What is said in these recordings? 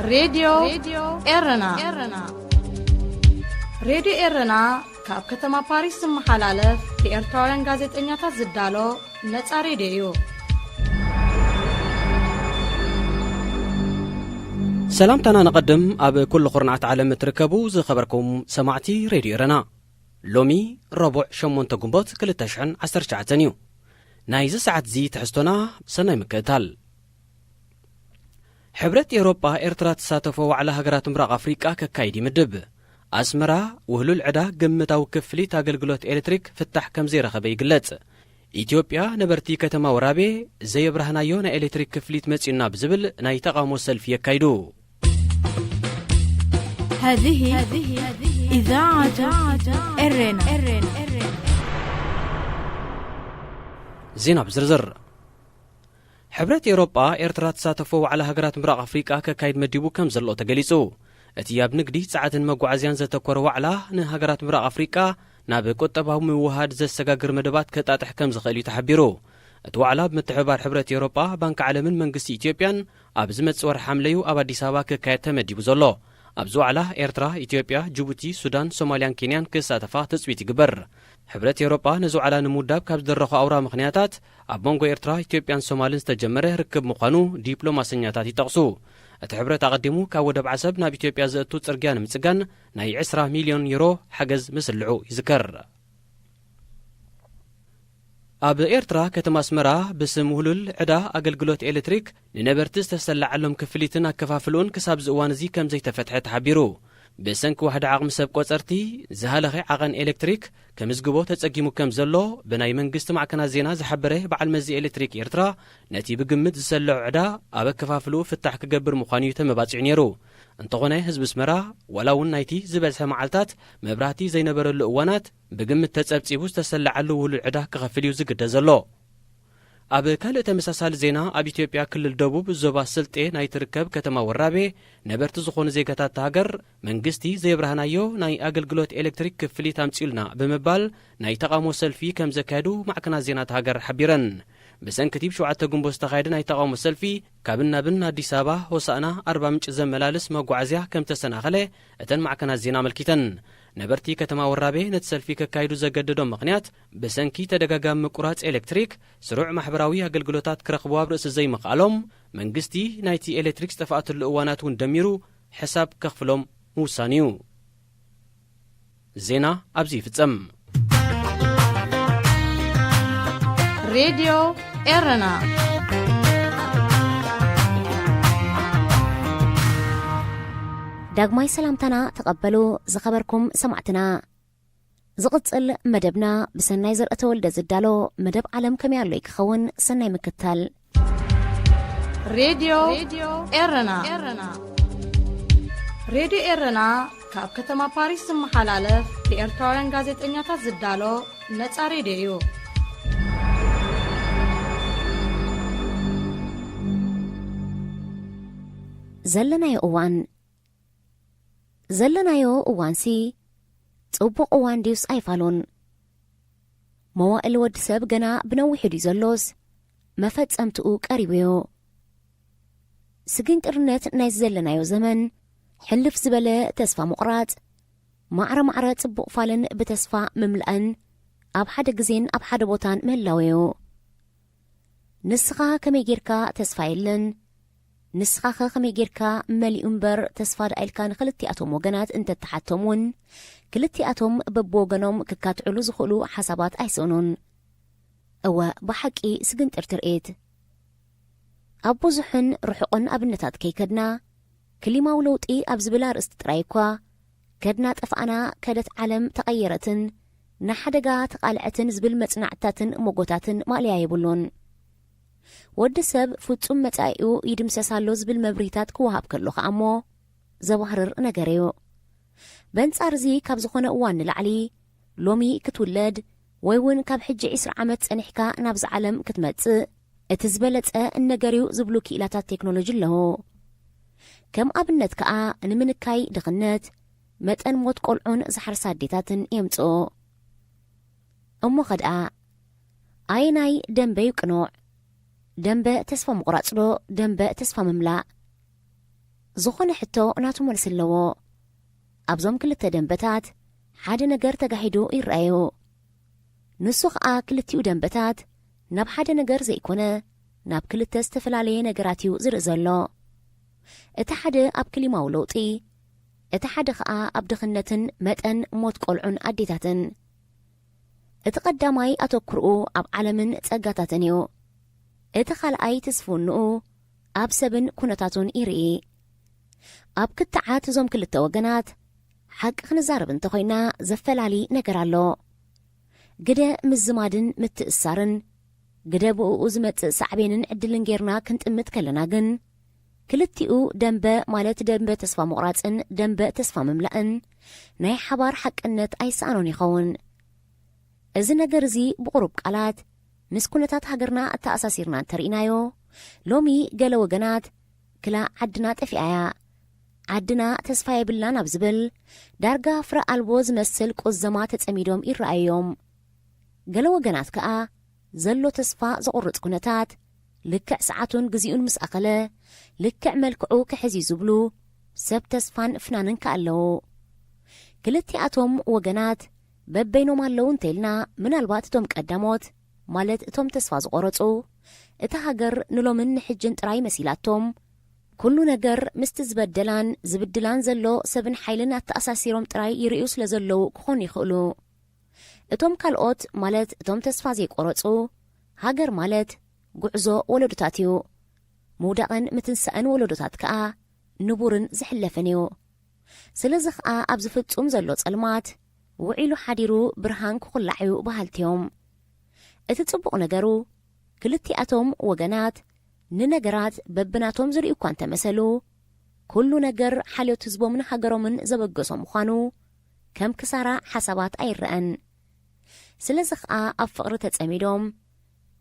ሬድዮ ኤረና። ሬድዮ ኤረና ካብ ከተማ ፓሪስ ዝመሓላለፍ ብኤርትራውያን ጋዜጠኛታት ዝዳሎ ነጻ ሬድዮ እዩ። ሰላምታና ነቐድም። ኣብ ኩሉ ኩርናዓት ዓለም እትርከቡ ዝኸበርኩም ሰማዕቲ ሬድዮ ኤረና፣ ሎሚ ረቡዕ ሸሞንተ ግንቦት ክልተ ሽሕን ዓሰርተ ትሽዓተን እዩ። ናይዚ ሰዓት እዚ ትሕዝቶና ሰናይ ምክእታል። ሕብረት ኤውሮጳ ኤርትራ ትሳተፎ ዋዕላ ሃገራት ምብራቕ ኣፍሪቃ ከካይድ ይምድብ። ኣስመራ፣ ውህሉል ዕዳ ግምታዊ ክፍሊት ኣገልግሎት ኤሌክትሪክ ፍታሕ ከም ዘይረኸበ ይግለጽ። ኢትዮጵያ ነበርቲ ከተማ ወራቤ፣ ዘየብራህናዮ ናይ ኤሌክትሪክ ክፍሊት መጺኡና ብዝብል ናይ ተቓውሞ ሰልፊ የካይዱ። هذه إذاعة إرنا. ዜና ብዝርዝር። ሕብረት ኤውሮጳ ኤርትራ ትሳተፎ ዋዕላ ሃገራት ምብራቕ ኣፍሪቃ ከካይድ መዲቡ ከም ዘሎ ተገሊጹ። እቲ ኣብ ንግዲ፣ ጸዓትን መጓዓዝያን ዘተኮረ ዋዕላ፣ ንሃገራት ምብራቕ ኣፍሪቃ ናብ ቁጠባዊ ምውሃድ ዘሰጋግር መደባት ከጣጥሕ ከም ዝኽእል እዩ ተሓቢሩ። እቲ ዋዕላ ብምትሕብባር ሕብረት ኤውሮጳ፣ ባንኪ ዓለምን መንግስቲ ኢትዮጵያን ኣብ ዝመጽእ ወርሒ ሓምለዩ ኣብ ኣዲስ ኣበባ ክካየድ ተመዲቡ ዘሎ። ኣብዚ ዋዕላ ኤርትራ፣ ኢትዮጵያ፣ ጅቡቲ፣ ሱዳን፣ ሶማልያን ኬንያን ክሳተፋ ትጽቢት ይግበር። ሕብረት ኤውሮጳ ነዚ ዋዕላ ንምውዳብ ካብ ዝደረኾ ኣውራ ምኽንያታት፣ ኣብ መንጎ ኤርትራ፣ ኢትዮጵያን ሶማልን ዝተጀመረ ርክብ ምዃኑ ዲፕሎማሰኛታት ይጠቕሱ። እቲ ሕብረት ኣቐዲሙ ካብ ወደብ ዓሰብ ናብ ኢትዮጵያ ዘእቱ ጽርግያ ንምጽጋን ናይ ዕስራ ሚልዮን ዩሮ ሓገዝ ምስልዑ ይዝከር። ኣብ ኤርትራ፣ ከተማ ኣስመራ ብስም ውህሉል ዕዳ ኣገልግሎት ኤሌክትሪክ ንነበርቲ ዝተሰላዓሎም ክፍሊትን ኣከፋፍልኡን ክሳብ እዚ እዋን እዚ ከም ዘይተፈትሐ ተሓቢሩ። ብሰንኪ ዋሕዲ ዓቕሚ ሰብ ቆጸርቲ፣ ዝሃለኸ ዓቐን ኤሌክትሪክ ክምዝግቦ ተጸጊሙ ከም ዘሎ ብናይ መንግስቲ ማዕከናት ዜና ዝሓበረ በዓል መዚ ኤሌክትሪክ ኤርትራ፣ ነቲ ብግምት ዝሰልዖ ዕዳ ኣብ ኣከፋፍልኡ ፍታሕ ክገብር ምዃኑ እዩ ተመባጺዑ ነይሩ። እንተኾነ ህዝቢ ኣስመራ፣ ዋላ እውን ናይቲ ዝበዝሐ መዓልታት መብራህቲ ዘይነበረሉ እዋናት፣ ብግምት ተጸብጺቡ ዝተሰለዓሉ ውሉድ ዕዳ ክኸፍል እዩ ዝግደድ ዘሎ። ኣብ ካልእ ተመሳሳሊ ዜና፣ ኣብ ኢትዮጵያ ክልል ደቡብ ዞባ ስልጤ ናይ ትርከብ ከተማ ወራቤ፣ ነበርቲ ዝኾኑ ዜጋታት እታ ሃገር፣ መንግስቲ ዘየብራህናዮ ናይ ኣገልግሎት ኤሌክትሪክ ክፍሊት ኣምጺኡልና ብምባል ናይ ተቓውሞ ሰልፊ ከም ዘካየዱ ማዕከናት ዜና እታ ሃገር ሓቢረን። ብሰንኪ እቲ ብሸውዓተ ግንቦት ዝተኻየደ ናይ ተቓውሞ ሰልፊ፣ ካብን ናብን ኣዲስ ኣበባ፣ ሆሳእና፣ ኣርባ ምንጭ ዘመላልስ መጓዓዝያ ከም ዝተሰናኸለ እተን ማዕከናት ዜና ኣመልኪተን። ነበርቲ ከተማ ወራቤ ነቲ ሰልፊ ከካይዱ ዘገደዶም ምኽንያት፣ ብሰንኪ ተደጋጋሚ ምቁራጽ ኤሌክትሪክ፣ ስሩዕ ማሕበራዊ ኣገልግሎታት ክረኽቡ ኣብ ርእሲ ዘይምኽኣሎም፣ መንግስቲ ናይቲ ኤሌክትሪክ ዝጠፍኣትሉ እዋናት እውን ደሚሩ ሕሳብ ከኽፍሎም ምውሳኑ እዩ። ዜና ኣብዚ ይፍጸም። ሬድዮ ኤረና። ዳግማይ ሰላምታና ተቐበሉ ዝኸበርኩም ሰማዕትና። ዝቕጽል መደብና ብሰናይ ዘርእተወልደ ዝዳሎ መደብ ዓለም ከመይ ኣሎይ ክኸውን ሰናይ ምክታል። ሬድዮ ኤረና። ሬድዮ ኤረና ካብ ከተማ ፓሪስ ዝመሓላለፍ ብኤርትራውያን ጋዜጠኛታት ዝዳሎ ነጻ ሬድዮ እዩ። ዘለናዮ እዋን ዘለናዮ እዋንሲ ጽቡቕ እዋን ድዩስ ኣይፋሉን? መዋእል ወዲ ሰብ ገና ብነዊሑ ድዩ ዘሎስ መፈጸምትኡ ቀሪቡዮ? ስግንጥርነት ናይዚ ዘለናዮ ዘመን፣ ሕልፍ ዝበለ ተስፋ ምቑራጽ፣ ማዕረ ማዕረ ጽቡቕ ፋልን ብተስፋ ምምላእን ኣብ ሓደ ግዜን ኣብ ሓደ ቦታን ምህላወዮ። ንስኻ ከመይ ጌርካ ተስፋ የለን፣ ንስኻኸ ከመይ ጌርካ መሊኡ እምበር ተስፋ ደኣ ኢልካ ንኽልቲኣቶም ወገናት እንተተሓቶም እውን፣ ክልቲኣቶም በብወገኖም ክካትዕሉ ዝኽእሉ ሓሳባት ኣይስእኑን። እወ፣ ብሓቂ ስግንጥር ትርኢት። ኣብ ብዙሕን ርሑቕን ኣብነታት ከይከድና፣ ክሊማዊ ለውጢ ኣብ ዝብል ኣርእስቲ ጥራይ እኳ፣ ከድና ጠፋእና፣ ከደት ዓለም ተቐየረትን ንሓደጋ ተቓልዐትን ዝብል መጽናዕትታትን ሞጎታትን ማእለያ የብሉን። ወዲ ሰብ ፍጹም መጻኢኡ ይድምሰስ ኣሎ ዝብል መብርሂታት ክወሃብ ከሎ ከኣ እሞ ዘባህርር ነገር እዩ። በንጻር እዚ ካብ ዝኾነ እዋን ንላዕሊ ሎሚ ክትውለድ ወይ እውን ካብ ሕጂ ዕስራ ዓመት ጸኒሕካ ናብዚ ዓለም ክትመጽእ እቲ ዝበለጸ ነገር እዩ ዝብሉ ክኢላታት ቴክኖሎጂ ኣለዉ። ከም ኣብነት ከኣ ንምንካይ ድኽነት፣ መጠን ሞት ቆልዑን ዝሓርሳ ኣዴታትን የምጽኡ። እሞ ኸድኣ ኣየናይ ደንበ እዩ ቅኑዕ? ደንበ ተስፋ ምቑራጽ ዶ ደንበ ተስፋ ምምላእ? ዝኾነ ሕቶ ናቱ መልሲ ኣለዎ። ኣብዞም ክልተ ደንበታት ሓደ ነገር ተጋሂዱ ይረኣዩ። ንሱ ኸኣ ክልቲኡ ደንበታት ናብ ሓደ ነገር ዘይኮነ ናብ ክልተ ዝተፈላለየ ነገራት እዩ ዝርኢ ዘሎ። እቲ ሓደ ኣብ ክሊማዊ ለውጢ፣ እቲ ሓደ ኸኣ ኣብ ድኽነትን መጠን ሞት ቆልዑን ኣዴታትን። እቲ ቀዳማይ ኣተኩርኡ ኣብ ዓለምን ጸጋታትን እዩ። እቲ ካልኣይ ትስፍውንኡ ኣብ ሰብን ኩነታቱን ይርኢ። ኣብ ክትዓት እዞም ክልተ ወገናት ሓቂ ክንዛረብ እንተኾይና ዘፈላሊ ነገር ኣሎ። ግደ ምዝማድን ምትእሳርን፣ ግደ ብእኡ ዝመጽእ ሳዕቤንን ዕድልን ጌርና ክንጥምት ከለና ግን፣ ክልቲኡ ደንበ ማለት ደንበ ተስፋ ምቑራጽን ደንበ ተስፋ ምምላእን ናይ ሓባር ሓቅነት ኣይሰኣኖን ይኸውን። እዚ ነገር እዚ ብቑሩብ ቃላት ምስ ኩነታት ሃገርና ኣተኣሳሲርና እንተርኢናዮ፣ ሎሚ ገለ ወገናት ክላ ዓድና ጠፊኣያ፣ ዓድና ተስፋ የብላን ኣብ ዝብል ዳርጋ ፍረ ኣልቦ ዝመስል ቁዘማ ተጸሚዶም ይረኣዩ እዮም። ገለ ወገናት ከኣ ዘሎ ተስፋ ዘቑርጽ ኩነታት ልክዕ ሰዓቱን ግዜኡን ምስ ኣኸለ ልክዕ መልክዑ ክሕዝ እዩ ዝብሉ ሰብ ተስፋን ፍናንን ከኣ ኣለዉ። ክልቲኣቶም ወገናት በበይኖም ኣለዉ እንተኢልና፣ ምናልባት እቶም ቀዳሞት ማለት እቶም ተስፋ ዝቖረጹ፣ እታ ሃገር ንሎምን ንሕጅን ጥራይ መሲላቶም፣ ኩሉ ነገር ምስቲ ዝበደላን ዝብድላን ዘሎ ሰብን ሓይልን ኣተኣሳሲሮም ጥራይ ይርእዩ ስለ ዘለዉ ክኾኑ ይኽእሉ። እቶም ካልኦት ማለት እቶም ተስፋ ዘይቆረጹ፣ ሃገር ማለት ጉዕዞ ወለዶታት እዩ። ምውዳቕን ምትንሳእን ወለዶታት ከኣ ንቡርን ዝሕለፍን እዩ። ስለዚ ኸኣ ኣብዚ ፍጹም ዘሎ ጸልማት ውዒሉ ሓዲሩ ብርሃን ክኹላዕ እዩ በሃልቲ እዮም። እቲ ጽቡቕ ነገሩ ክልቲኣቶም ወገናት ንነገራት በብናቶም ዝርእዩ እኳ እንተመሰሉ፣ ኩሉ ነገር ሓልዮት ህዝቦምን ሃገሮምን ዘበገሶ ምዃኑ ከም ክሳራ ሓሳባት ኣይረኣን። ስለዚ ኸኣ ኣብ ፍቕሪ ተጸሚዶም፣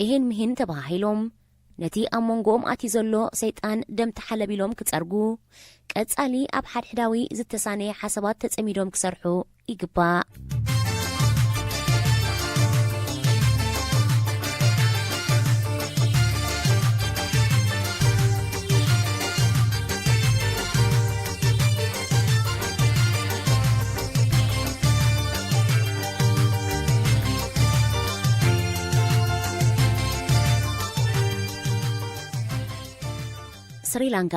እሂን ምሂን ተበሃሂሎም፣ ነቲ ኣብ መንጎኦም ኣትዩ ዘሎ ሰይጣን ደም ተሓለቢሎም ክጸርጉ፣ ቀጻሊ ኣብ ሓድሕዳዊ ዝተሳነየ ሓሳባት ተጸሚዶም ክሰርሑ ይግባእ። ስሪላንካ።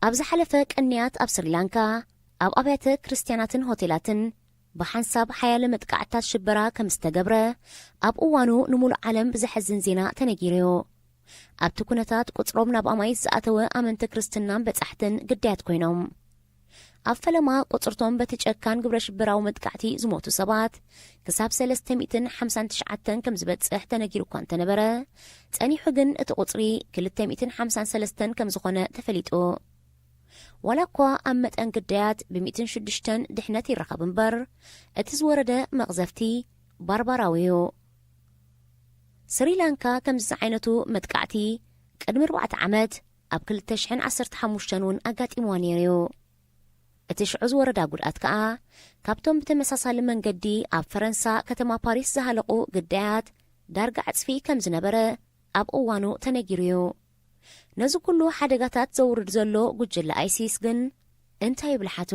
ኣብ ዝሓለፈ ቅንያት ኣብ ስሪላንካ ኣብ ኣብያተ ክርስትያናትን ሆቴላትን ብሓንሳብ ሓያለ መጥቃዕትታት ሽበራ ከም ዝተገብረ ኣብ እዋኑ ንሙሉእ ዓለም ብዘሐዝን ዜና ተነጊሩ እዩ። ኣብቲ ኩነታት ቁጽሮም ናብ ኣማኢት ዝኣተወ ኣመንቲ ክርስትናን በጻሕትን ግዳያት ኮይኖም። ኣብ ፈለማ ቁጽርቶም በቲ ጨካን ግብረ ሽበራዊ መጥቃዕቲ ዝሞቱ ሰባት ክሳብ ሰለስተ ሚእትን ሓምሳን ትሽዓተን ከም ዝበጽሕ ተነጊሩ እኳ እንተነበረ፣ ጸኒሑ ግን እቲ ቁጽሪ ክልተ ሚእትን ሓምሳን ሰለስተን ከም ዝኾነ ተፈሊጡ። ዋላ እኳ ኣብ መጠን ግዳያት ብሚእትን ሽዱሽተን ድሕነት ይረኸብ እምበር፣ እቲ ዝወረደ መቕዘፍቲ ባርባራዊ እዩ። ስሪላንካ ከምዚ ዝዓይነቱ መጥቃዕቲ ቅድሚ ኣርባዕተ ዓመት ኣብ ክልተ ሽሕን ዓሰርተ ሓሙሽተን እውን ኣጋጢምዋ ነይሩ እዩ። እቲ ሽዑ ዝወረዳ ጉድኣት ከኣ ካብቶም ብተመሳሳሊ መንገዲ ኣብ ፈረንሳ ከተማ ፓሪስ ዝሃለቑ ግዳያት ዳርጋ ዕጽፊ ከም ዝነበረ ኣብ እዋኑ ተነጊሩ እዩ። ነዚ ኩሉ ሓደጋታት ዘውርድ ዘሎ ጉጅለ ኣይሲስ ግን እንታይ እዩ ብልሓቱ?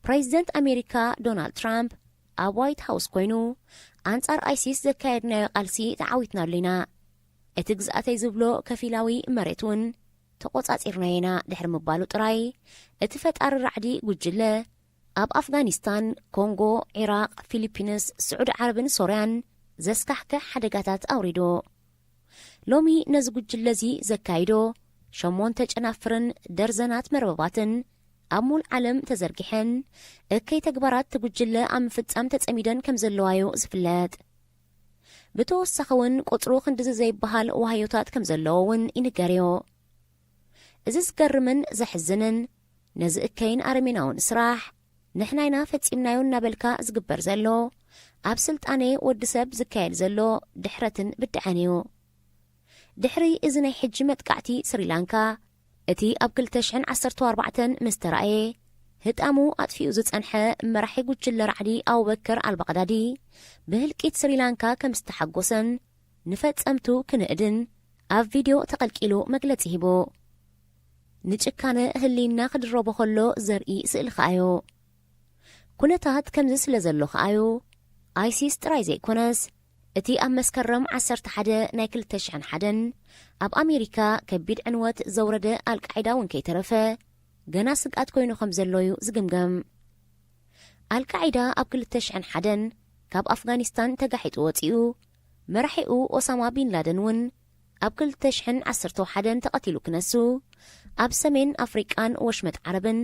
ፕሬዚደንት ኣሜሪካ ዶናልድ ትራምፕ ኣብ ዋይት ሃውስ ኮይኑ ኣንጻር ኣይሲስ ዘካየድናዮ ቃልሲ ተዓዊትናሉ ኢና። እቲ ግዝኣተይ ዝብሎ ከፊላዊ መሬት እውን ተቖጻጺርናዮ ኢና ድሕሪ ምባሉ ጥራይ፣ እቲ ፈጣሪ ራዕዲ ጉጅለ ኣብ ኣፍጋኒስታን፣ ኮንጎ፣ ዒራቕ፣ ፊሊፒንስ፣ ስዑዲ ዓረብን ሶርያን ዘስካሕክሕ ሓደጋታት ኣውሪዱ። ሎሚ ነዚ ጉጅለ እዚ ዘካይዶ ሸሞንተ ጨናፍርን ደርዘናት መርበባትን ኣብ ሙል ዓለም ተዘርጊሐን እከይ ተግባራት እቲ ጉጅለ ኣብ ምፍጻም ተጸሚደን ከም ዘለዋ እዩ ዝፍለጥ። ብተወሳኺ እውን ቁጽሩ ክንድዚ ዘይበሃል ዋህዮታት ከም ዘለዎ እውን ይንገር እዩ። እዚ ዝገርምን ዘሕዝንን ነዚ እከይን ኣረሜናውን ስራሕ ንሕና ኢና ፈጺምናዮ እናበልካ ዝግበር ዘሎ ኣብ ስልጣነ ወዲ ሰብ ዝካየድ ዘሎ ድሕረትን ብድዐን እዩ። ድሕሪ እዚ ናይ ሕጂ መጥቃዕቲ ስሪላንካ፣ እቲ ኣብ ክልተ ሽሕን ዓሰርተ ኣርባዕተን ምስ ተራእየ ህጣሙ ኣጥፊኡ ዝጸንሐ መራሒ ጉጅለ ራዕዲ ኣቡበከር ኣልባቕዳዲ ብህልቂት ስሪላንካ ከም ዝተሓጎሰን ንፈጸምቱ ክንእድን ኣብ ቪድዮ ተቐልቂሉ መግለጺ ሂቡ። ንጭካነ ህልይና ክድረቦ ከሎ ዘርኢ ስእሊ ከኣዮ። ኩነታት ከምዚ ስለ ዘሎ ከኣዩ፣ ኣይሲስ ጥራይ ዘይኮነስ፣ እቲ ኣብ መስከረም ዓሰርተ ሓደ ናይ ክልተ ሽሕን ሓደን ኣብ ኣሜሪካ ከቢድ ዕንወት ዘውረደ ኣልቃዒዳ እውን ከይተረፈ፣ ገና ስግኣት ኮይኑ ከም ዘሎ እዩ ዝግምገም። ኣልቃዒዳ ኣብ ክልተ ሽሕን ሓደን ካብ ኣፍጋኒስታን ተጋሒጡ ወጺኡ፣ መራሒኡ ኦሳማ ቢን ላደን እውን ኣብ ክልተ ሽሕን ዓሰርተ ሓደን ተቐቲሉ ክነሱ፣ ኣብ ሰሜን ኣፍሪቃን ወሽመጥ ዓረብን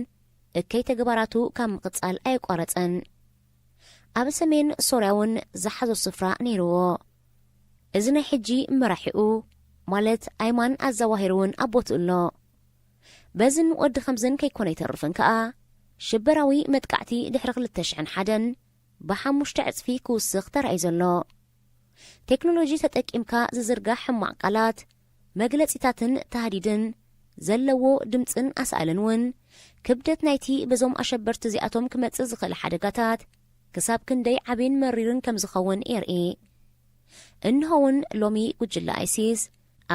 እከይ ተግባራቱ ካብ ምቕጻል ኣየቋረጸን። ኣብ ሰሜን ሶርያ እውን ዝሓዞ ስፍራ ነይርዎ። እዚ ናይ ሕጂ መራሒኡ፣ ማለት ኣይማን ኣዛዋሂር እውን ኣብ ቦትኡ ኣሎ። በዝን ወዲ ከምዝን ከይኮነ ይተርፍን ከኣ፣ ሽበራዊ መጥቃዕቲ ድሕሪ ክልተ ሽሕን ሓደን ብሓሙሽተ ዕጽፊ ክውስኽ ተራእዩ ዘሎ። ቴክኖሎጂ ተጠቂምካ ዝዝርጋሕ ሕማቕ ቃላት፣ መግለጺታትን ታህዲድን ዘለዎ ድምጽን ኣሳእልን እውን፣ ክብደት ናይቲ በዞም ኣሸበርቲ እዚኣቶም ክመጽእ ዝኽእል ሓደጋታት ክሳብ ክንደይ ዓቢን መሪርን ከም ዝኸውን የርኢ። እንሆ እውን ሎሚ ጉጅለ ኣይሲስ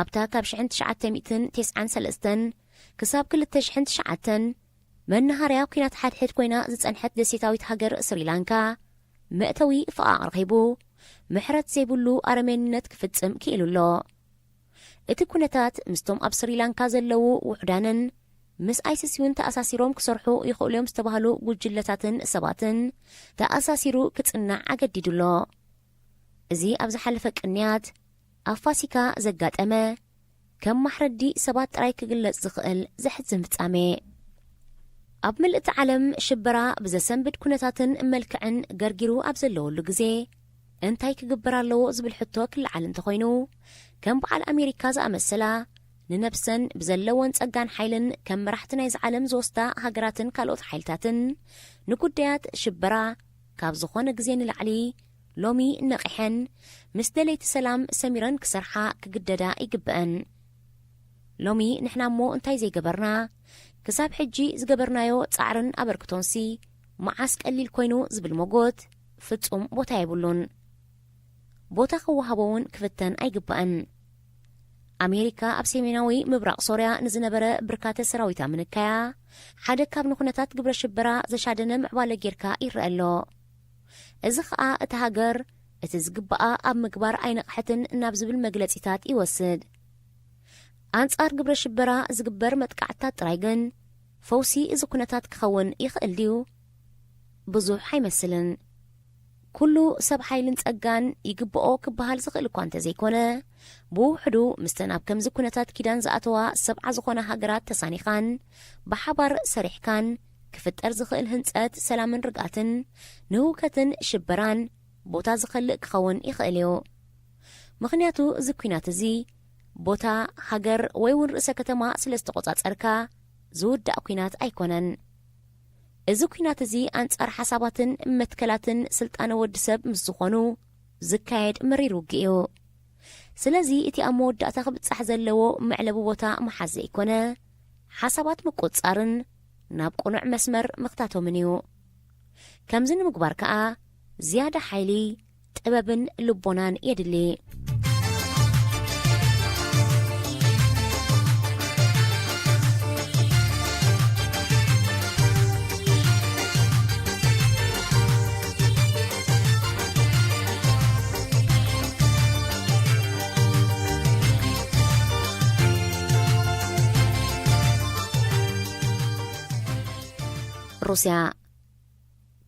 ኣብታ ካብ ሽሕን ትሽዓተ ሚእትን ተስዓን ሰለስተን ክሳብ ክልተ ሽሕን ትሽዓተን መናሃርያ ኲናት ሓድሕድ ኮይና ዝጸንሐት ደሴታዊት ሃገር ስሪላንካ፣ መእተዊ ፍቓቕ ረኺቡ፣ ምሕረት ዘይብሉ ኣረሜንነት ክፍጽም ክኢሉ ኣሎ። እቲ ኩነታት ምስቶም ኣብ ስሪላንካ ዘለዉ ውሑዳንን ምስ ኣይሲስ እውን ተኣሳሲሮም ክሰርሑ ይኽእሉ እዮም ዝተባህሉ ጉጅለታትን ሰባትን ተኣሳሲሩ ክጽናዕ ኣገዲዱ ኣሎ። እዚ ኣብ ዝሓለፈ ቅንያት ኣብ ፋሲካ ዘጋጠመ፣ ከም ማሕረዲ ሰባት ጥራይ ክግለጽ ዝኽእል ዘሕዝን ፍጻሜ። ኣብ ምልእቲ ዓለም ሽበራ ብዘሰንብድ ኩነታትን መልክዕን ገርጊሩ ኣብ ዘለወሉ ግዜ፣ እንታይ ክግበር ኣለዎ ዝብል ሕቶ ክለዓል እንተኾይኑ፣ ከም በዓል ኣሜሪካ ዝኣመሰላ፣ ንነብሰን ብዘለወን ጸጋን ሓይልን ከም መራሕቲ ናይዚ ዓለም ዝወስዳ ሃገራትን ካልኦት ሓይልታትን፣ ንጉዳያት ሽበራ ካብ ዝኾነ ግዜ ንላዕሊ ሎሚ ነቒሐን፣ ምስ ደለይቲ ሰላም ሰሚረን ክሰርሓ ክግደዳ ይግበአን። ሎሚ ንሕና እሞ እንታይ ዘይገበርና? ክሳብ ሕጂ ዝገበርናዮ ጻዕርን ኣበርክቶንሲ መዓስ ቀሊል ኮይኑ ዝብል መጎት ፍጹም ቦታ የብሉን። ቦታ ክወሃቦ እውን ክፍተን ኣይግባእን። ኣሜሪካ ኣብ ሰሜናዊ ምብራቕ ሶርያ ንዝነበረ ብርካተ ሰራዊታ ምንካያ፣ ሓደ ካብ ንኹነታት ግብረ ሽበራ ዘሻደነ ምዕባለ ጌርካ ይረአ ኣሎ። እዚ ኸኣ እታ ሃገር እቲ ዝግባኣ ኣብ ምግባር ኣይነቕሐትን ናብ ዝብል መግለጺታት ይወስድ። ኣንጻር ግብረ ሽበራ ዝግበር መጥቃዕትታት ጥራይ ግን፣ ፈውሲ እዚ ኩነታት ክኸውን ይኽእል ድዩ? ብዙሕ ኣይመስልን። ኩሉ ሰብ ሓይልን ጸጋን ይግብኦ ክበሃል ዝኽእል እኳ እንተዘይኮነ፣ ብውሕዱ ምስተን ኣብ ከምዚ ኩነታት ኪዳን ዝኣተዋ ሰብዓ ዝኾና ሃገራት ተሳኒኻን ብሓባር ሰሪሕካን ክፍጠር ዝኽእል ህንጸት ሰላምን ርግኣትን ንህውከትን ሽበራን ቦታ ዝኸልእ ክኸውን ይኽእል እዩ። ምኽንያቱ እዚ ኲናት እዚ ቦታ፣ ሃገር ወይ እውን ርእሰ ከተማ ስለ ዝተቖጻጸርካ ዝውዳእ ኲናት ኣይኮነን። እዚ ኲናት እዚ ኣንጻር ሓሳባትን መትከላትን ስልጣነ ወዲ ሰብ ምስ ዝኾኑ ዝካየድ መሪር ውግእ እዩ። ስለዚ እቲ ኣብ መወዳእታ ክብጻሕ ዘለዎ መዕለቢ ቦታ ምሓዝ ዘይኮነ፣ ሓሳባት ምቁጽጻርን ናብ ቅኑዕ መስመር ምኽታቶምን እዩ። ከምዚ ንምግባር ከኣ ዝያዳ ሓይሊ፣ ጥበብን ልቦናን የድሊ። ሩስያ፣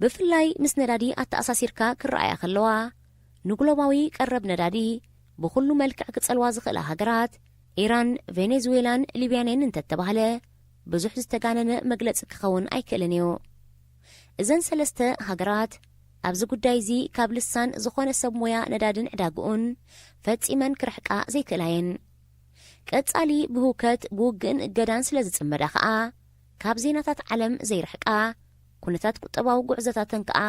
ብፍላይ ምስ ነዳዲ ኣተኣሳሲርካ ክረኣያ ከለዋ፣ ንግሎባዊ ቀረብ ነዳዲ ብኹሉ መልክዕ ክጸልዋ ዝኽእላ ሃገራት፣ ኢራን፣ ቬኔዙዌላን ሊብያን እየን እንተተባህለ፣ ብዙሕ ዝተጋነነ መግለጺ ክኸውን ኣይክእልን እዩ። እዘን ሰለስተ ሃገራት፣ ኣብዚ ጉዳይ እዚ ካብ ልሳን ዝኾነ ሰብ ሞያ ነዳድን ዕዳግኡን ፈጺመን ክርሕቃ ዘይክእላ እየን። ቀጻሊ ብህውከት፣ ብውግእን እገዳን ስለ ዝጽመዳ ኸኣ፣ ካብ ዜናታት ዓለም ዘይርሕቃ፣ ኩነታት ቁጠባዊ ጉዕዞታተን ከኣ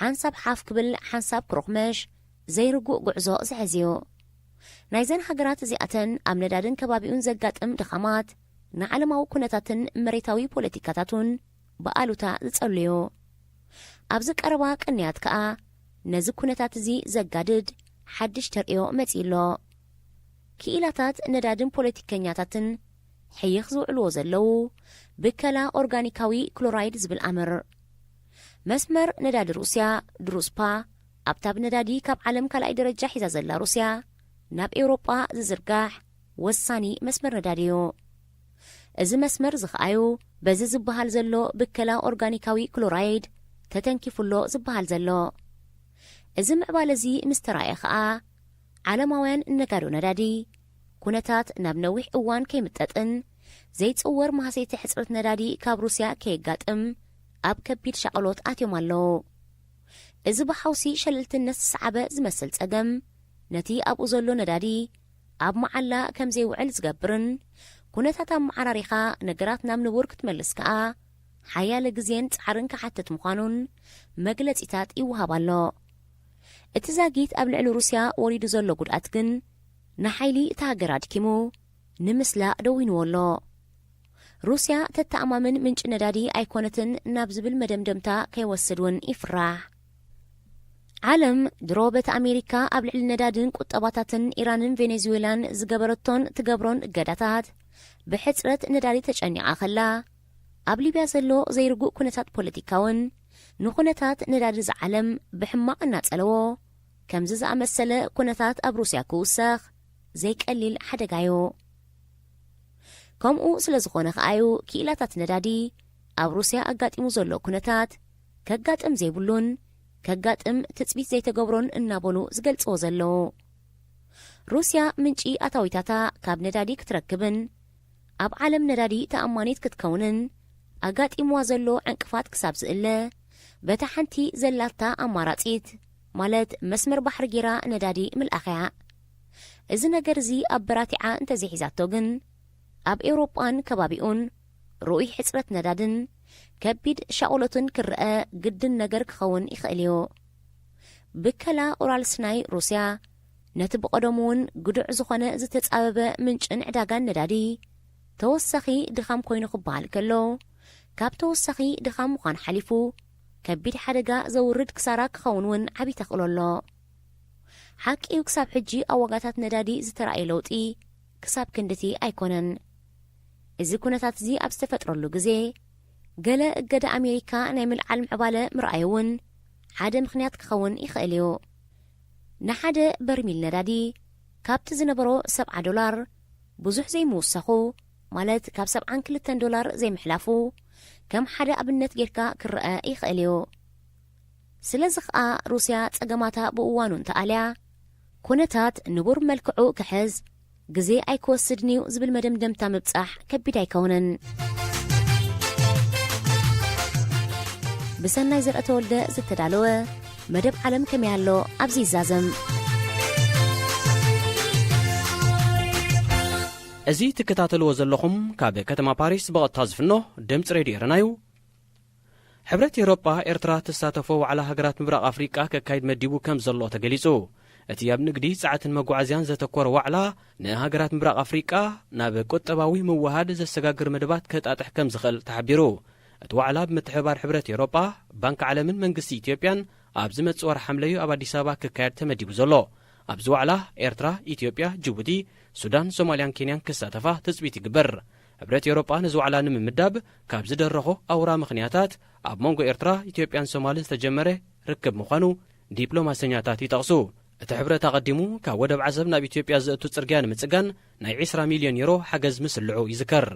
ሓንሳብ ሓፍ ክብል ሓንሳብ ክሮኽመሽ ዘይርጉእ ጉዕዞ ዝሕዝ እዩ። ናይዘን ሃገራት እዚኣተን ኣብ ነዳድን ከባቢኡን ዘጋጥም ድኻማት ንዓለማዊ ኩነታትን መሬታዊ ፖለቲካታቱን ብኣሉታ ዝጸሉ እዩ። ኣብዚ ቀረባ ቅንያት ከኣ ነዚ ኩነታት እዚ ዘጋድድ ሓድሽ ተርእዮ መጺኡ ኣሎ። ክኢላታት ነዳድን ፖለቲከኛታትን ሕይኽ ዝውዕልዎ ዘለዉ ብከላ ኦርጋኒካዊ ክሎራይድ ዝብል ኣምር። መስመር ነዳዲ ሩስያ ድሩስፓ ኣብታ ብነዳዲ ካብ ዓለም ካልኣይ ደረጃ ሒዛ ዘላ ሩስያ ናብ ኤውሮጳ ዝዝርጋሕ ወሳኒ መስመር ነዳዲ እዩ። እዚ መስመር እዚ ኸኣዩ በዚ ዝበሃል ዘሎ ብከላ ኦርጋኒካዊ ክሎራይድ ተተንኪፉሎ ዝበሃል ዘሎ። እዚ ምዕባለ እዚ ምስ ተራእየ ኸኣ ዓለማውያን ነጋዶ ነዳዲ ኩነታት ናብ ነዊሕ እዋን ከይምጠጥን ዘይጽወር ማህሰይቲ ሕጽረት ነዳዲ ካብ ሩስያ ከየጋጥም ኣብ ከቢድ ሻቕሎት ኣትዮም ኣለዉ። እዚ ብሓውሲ ሸለልትነት ዝሰዓበ ዝመስል ጸገም ነቲ ኣብኡ ዘሎ ነዳዲ ኣብ መዓላ ከም ዘይውዕል ዝገብርን ኩነታት ኣመዓራሪኻ ነገራት ናብ ንቡር ክትመልስ ከኣ ሓያለ ግዜን ጻዕርን ክሓትት ምዃኑን መግለጺታት ይወሃብ ኣሎ። እቲ ዛጊት ኣብ ልዕሊ ሩስያ ወሪዱ ዘሎ ጉድኣት ግን ንሓይሊ እታ ሃገር ኣድኪሙ ንምስላ ደዊንዎ ኣሎ። ሩስያ ተተኣማምን ምንጪ ነዳዲ ኣይኮነትን ናብ ዝብል መደምደምታ ከይወስድ እውን ይፍራሕ። ዓለም ድሮ በቲ ኣሜሪካ ኣብ ልዕሊ ነዳድን ቁጠባታትን ኢራንን ቬኔዙዌላን ዝገበረቶን ትገብሮን እገዳታት ብሕጽረት ነዳዲ ተጨኒቓ ከላ፣ ኣብ ሊብያ ዘሎ ዘይርጉእ ኩነታት ፖለቲካውን ንኩነታት ነዳዲ ዝዓለም ብሕማቕ እናጸለዎ፣ ከምዚ ዝኣመሰለ ኩነታት ኣብ ሩስያ ክውሰኽ ዘይቀሊል ሓደጋዮ። ከምኡ ስለ ዝኾነ ከኣዩ ክኢላታት ነዳዲ ኣብ ሩስያ ኣጋጢሙ ዘሎ ኩነታት ከጋጥም ዘይብሉን ከጋጥም ትጽቢት ዘይተገብሮን እናበሉ ዝገልጽዎ ዘለዉ። ሩስያ ምንጪ ኣታዊታታ ካብ ነዳዲ ክትረክብን ኣብ ዓለም ነዳዲ ተኣማኒት ክትከውንን ኣጋጢምዋ ዘሎ ዕንቅፋት ክሳብ ዝእለ፣ በታ ሓንቲ ዘላታ ኣማራጺት፣ ማለት መስመር ባሕሪ ጌራ ነዳዲ ምልኣኽያ። እዚ ነገር እዚ ኣበራቲዓ እንተዘይሒዛቶ ግን፣ ኣብ ኤውሮጳን ከባቢኡን ርኡይ ሕጽረት ነዳድን ከቢድ ሻቕሎትን ክረአ ግድን ነገር ክኸውን ይኽእል እዩ። ብከላ ኡራልስ ናይ ሩስያ ነቲ ብቐደሙ እውን ግዱዕ ዝኾነ ዝተጻበበ ምንጭን ዕዳጋን ነዳዲ ተወሳኺ ድኻም ኮይኑ ክበሃል ከሎ፣ ካብ ተወሳኺ ድኻም ምዃን ሓሊፉ ከቢድ ሓደጋ ዘውርድ ክሳራ ክኸውን እውን ዓቢ ተኽእሎ ኣሎ። ሓቂ እዩ፣ ክሳብ ሕጂ ኣብ ዋጋታት ነዳዲ ዝተራእየ ለውጢ ክሳብ ክንድቲ ኣይኮነን። እዚ ኩነታት እዚ ኣብ ዝተፈጥረሉ ግዜ፣ ገለ እገዳ ኣሜሪካ ናይ ምልዓል ምዕባለ ምርኣዩ እውን ሓደ ምኽንያት ክኸውን ይኽእል እዩ። ንሓደ በርሚል ነዳዲ ካብቲ ዝነበሮ ሰብዓ ዶላር ብዙሕ ዘይምውሳኹ፣ ማለት ካብ ሰብዓን ክልተን ዶላር ዘይምሕላፉ፣ ከም ሓደ ኣብነት ጌርካ ክረአ ይኽእል እዩ። ስለዚ ኸኣ ሩስያ ጸገማታ ብእዋኑ እንተኣልያ፣ ኩነታት ንቡር መልክዑ ክሕዝ ግዜ ኣይክወስድን'ዩ ዝብል መደምደምታ ምብጻሕ ከቢድ ኣይከውንን። ብሰናይ ዘርአተወልደ ዝተዳለወ መደብ ዓለም ከመይ ኣሎ ኣብዚ ይዛዘም። እዚ ትከታተልዎ ዘለኹም ካብ ከተማ ፓሪስ ብቐጥታ ዝፍኖ ድምፂ ሬድዮ ኤረናዩ። ሕብረት ኤውሮጳ ኤርትራ ትሳተፎ ዋዕላ ሃገራት ምብራቕ ኣፍሪቃ ከካይድ መዲቡ ከም ዘሎ ተገሊጹ። እቲ ኣብ ንግዲ፣ ጸዓትን መጓዓዝያን ዘተኮረ ዋዕላ ንሃገራት ምብራቕ ኣፍሪቃ ናብ ቁጠባዊ ምውሃድ ዘሰጋግር መደባት ከጣጥሕ ከም ዝኽእል ተሓቢሩ። እቲ ዋዕላ ብምትሕብባር ሕብረት ኤውሮጳ፣ ባንክ ዓለምን መንግስቲ ኢትዮጵያን ኣብ ዝመጽእ ወርሒ ሓምለዩ ኣብ ኣዲስ ኣበባ ክካየድ ተመዲቡ ዘሎ። ኣብዚ ዋዕላ ኤርትራ፣ ኢትዮጵያ፣ ጅቡቲ፣ ሱዳን፣ ሶማልያን ኬንያን ክሳተፋ ትጽቢት ይግበር። ሕብረት ኤውሮጳ ነዚ ዋዕላ ንምምዳብ ካብ ዝደረኾ ኣውራ ምኽንያታት ኣብ መንጎ ኤርትራ፣ ኢትዮጵያን ሶማልን ዝተጀመረ ርክብ ምዃኑ ዲፕሎማሰኛታት ይጠቕሱ። እቲ ሕብረት ኣቐዲሙ ካብ ወደብ ዓሰብ ናብ ኢትዮጵያ ዘእቱ ጽርግያ ንምጽጋን ናይ ዕስራ ሚልዮን ዩሮ ሓገዝ ምስልዑ ይዝከር።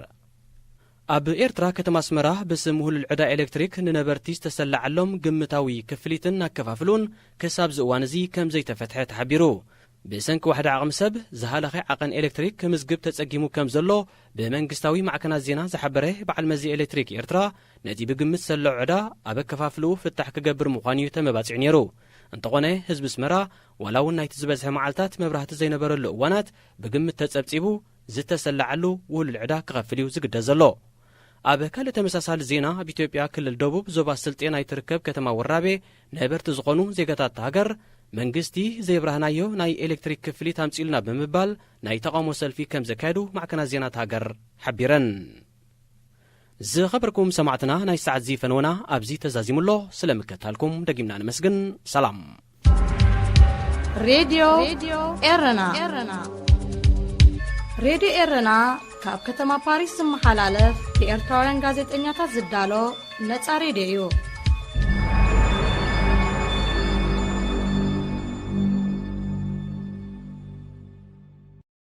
ኣብ ኤርትራ ከተማ ኣስመራ ብስም ውህሉል ዕዳ ኤሌክትሪክ ንነበርቲ ዝተሰላዓሎም ግምታዊ ክፍሊትን ኣከፋፍሉን ክሳብ እዚ እዋን እዚ ከም ዘይተፈትሐ ተሓቢሩ። ብሰንኪ ዋሕዲ ዓቕሚ ሰብ ዝሃለኸ ዓቐን ኤሌክትሪክ ክምዝግብ ተጸጊሙ ከም ዘሎ ብመንግስታዊ ማዕከናት ዜና ዝሓበረ በዓል መዚ ኤሌክትሪክ ኤርትራ፣ ነቲ ብግምት ዘሎ ዕዳ ኣብ ኣከፋፍልኡ ፍታሕ ክገብር ምዃኑ እዩ ተመባጺዑ ነይሩ። እንተኾነ ህዝቢ ኣስመራ ዋላ እውን ናይቲ ዝበዝሐ መዓልታት መብራህቲ ዘይነበረሉ እዋናት ብግምት ተጸብጺቡ ዝተሰላዓሉ ውህሉል ዕዳ ክኸፍል እዩ ዝግደድ ዘሎ። ኣብ ካልእ ተመሳሳሊ ዜና፣ ኣብ ኢትዮጵያ ክልል ደቡብ ዞባ ስልጤ ናይ ትርከብ ከተማ ወራቤ ነበርቲ ዝኾኑ ዜጋታት እታ ሃገር፣ መንግስቲ ዘይብራህናዮ ናይ ኤሌክትሪክ ክፍሊት ኣምጺኡልና ብምባል ናይ ተቓውሞ ሰልፊ ከም ዘካየዱ ማዕከናት ዜና እታ ሃገር ሓቢረን። ዝኸበርኩም ሰማዕትና፣ ናይ ሰዓት እዚ ፈነወና ኣብዚ ተዛዚሙ ኣሎ። ስለ ምክታልኩም ደጊምና ነመስግን። ሰላም። ሬድዮ ኤረና። ሬድዮ ኤረና ካብ ከተማ ፓሪስ ዝመሓላለፍ ብኤርትራውያን ጋዜጠኛታት ዝዳሎ ነጻ ሬድዮ እዩ።